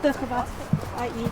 Пастухова АИ.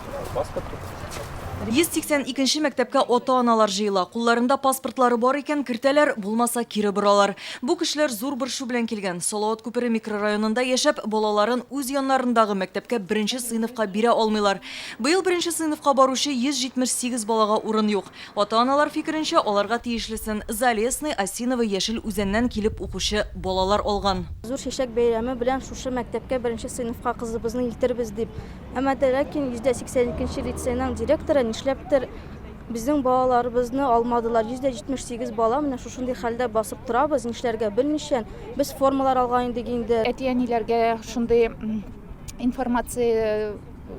182 нче мәктәпкә ата-аналар җыела. Кулларында паспортлары бар икән, кертәләр, булмаса, кире боралар. Бу кешеләр зур борчу белән килгән. Салават күпере микрорайонында яшәп, балаларын үз яннарындагы мәктәпкә беренче сыйныфка бирә алмыйлар. Быел беренче сыйныфка баручы 178 балага урын юк. Ата-аналар фикеренчә, аларга тиешлесен Залесный, Осиново, Яшел Үзәннән килеп укучы балалар алган. Зур чәчәк бәйрәме белән шушы мәктәпкә беренче сыйныфка кызыбызны илтербез дип. Әмма дә ләкин 182 нче лицейның директоры нишләптер безнең балаларыбызны алмадылар. 178 бала менә шушындый хәлдә басып торабыз, нишләргә белмичә. Без формалар алган идек инде. Әти-әниләргә шундый информация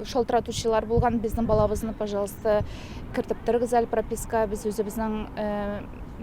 шалтыратучылар булган, безнең балабызны, пожалуйста, кертеп торыгыз әле прописка, без үзебезнең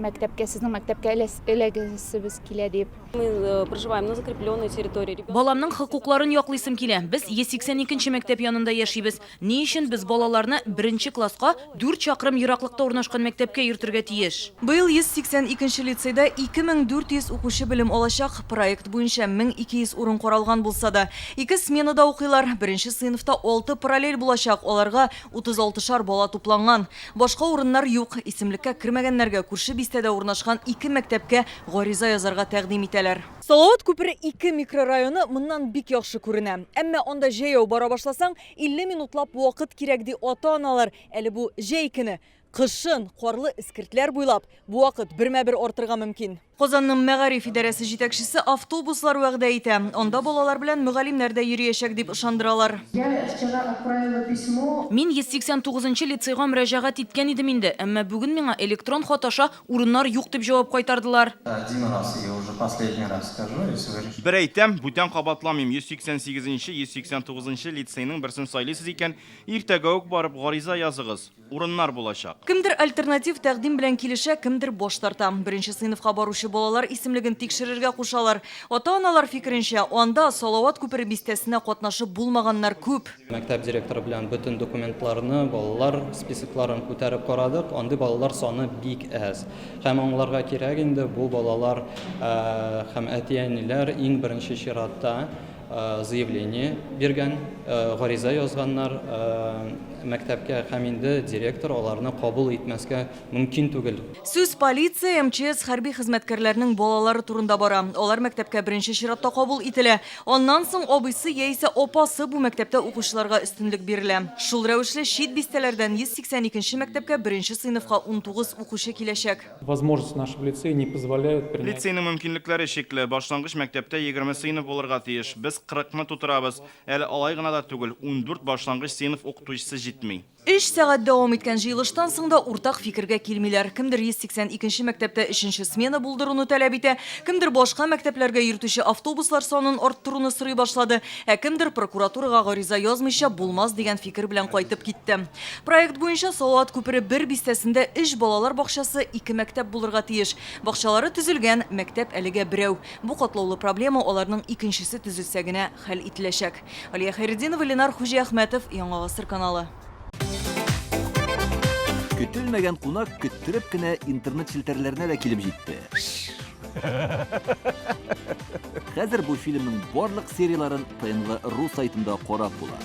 мәктәпкә, сезнең мәктәпкә эләгәсебез килә дип. Мы э, проживаем на закрепленной территории. Баламның хокукларын яклыйсым килә. Без 182 нче мәктәп янында яшибез. Ни өчен без балаларны беренче класска дүрт чакрым ераклыкта урнашкан мәктәпкә йөртергә тиеш? Быел 182 нче лицейда 2400 укучы белем алачак. Проект буенча 1200 урын каралган булса да, ике сменада укыйлар. Беренче сыйныфта алты параллель булачак, аларга 36 шар бала тупланган. Башка урыннар юк. Исемлеккә кермәгәннәргә күрше бистәдә урнашкан ике мәктәпкә гариза язарга тәкъдим итәләр. Салават күпере 2 микрорайоны моннан бик яхшы күренә. Әмма анда җәяү бара башласаң, 50 минутлап вакыт кирәк, ди ата-аналар. Әле бу җәй көне. Кышын, карлы эскертләр буйлап, бу вакыт бермә-бер артырга мөмкин. Казанның мәгариф идарәсе җитәкчесе автобуслар вәгъдә итә. Анда балалар белән мөгаллимнәр дә йөриячәк дип ышандыралар. Я вчера отправила письмо. Мин 189 нчы лицейга мөрәҗәгать иткән идем инде, әмма бүген миңа электрон хат аша урыннар юк дип җавап кайтардылар. Один раз и уже последний раз скажу, если вы решили. Бер әйтәм, бүтән кабатламыйм, 188 нче, 189 нчы лицейның берсен сайлыйсыз икән, иртәгә үк барып гариза языгыз. Урыннар булачак. Кемдер альтернатив тәкъдим белән килешә, кемдер баш тарта. Беренче сыйныфка баручы балалар исемлеген тикшерергә кушалар. Ата-аналар фикеренчә, анда Салават күпере бистәсенә катнашы булмаганнар күп. Мәктәп директоры белән бөтен документларны, балалар списокларын күтәреп карадык, андый балалар саны бик әз. Һәм аңларга кирәк инде, бу балалар һәм әти-әниләр иң беренче чиратта заявление биргән, гариза язганнар мәктәпкә һәм инде директор аларны кабул итмәскә мөмкин түгел. Сүз полиция, МЧС, хәрби хезмәткәрләрнең балалары турында бара. Алар мәктәпкә беренче чиратта кабул ителә. Аннан соң абыйсы яисә апасы бу мәктәптә укучыларга өстенлек бирелә. Шул рәвешле чит бистәләрдән 182 нче мәктәпкә беренче сыйныфка 19 укучы киләчәк. Возможности нашего лицея не позволяют принять. Лицейның мөмкинлекләре чикле. Башлангыч мәктәптә 20 сыйныф булырга тиеш. Без 40 ны тутырабыз. Әле алай гына да түгел, 14 башлангыч сыйныф укытучысы җитми. Өч сәгать дәвам иткән җыелыштан соң да уртак фикергә килмиләр. Кемдер 182 нче мәктәптә өченче смена булдыруны таләп итә, кемдер башка мәктәпләргә йөртүче автобуслар санын арттыруны сорый башлады, ә кемдер прокуратурага гариза язмыйча булмас дигән фикер белән кайтып китте. Проект буенча Салават күпере бер бистәсендә өч балалар бакчасы, ике мәктәп булырга тиеш. Бакчалары төзелгән, мәктәп әлегә берәү. Бу катлаулы проблема аларның икенчесе төзелсә генә хәл ителәчәк. Алия Хәйретдинова, Ленар Хуҗиәхмәтов, Яңа гасыр каналы. Көтелмәгән кунак көттереп кенә интернет челтәрләренә дә килеп җитте. Хәзер бу фильмның барлык серияләрен ТНВ.ру сайтында карап була.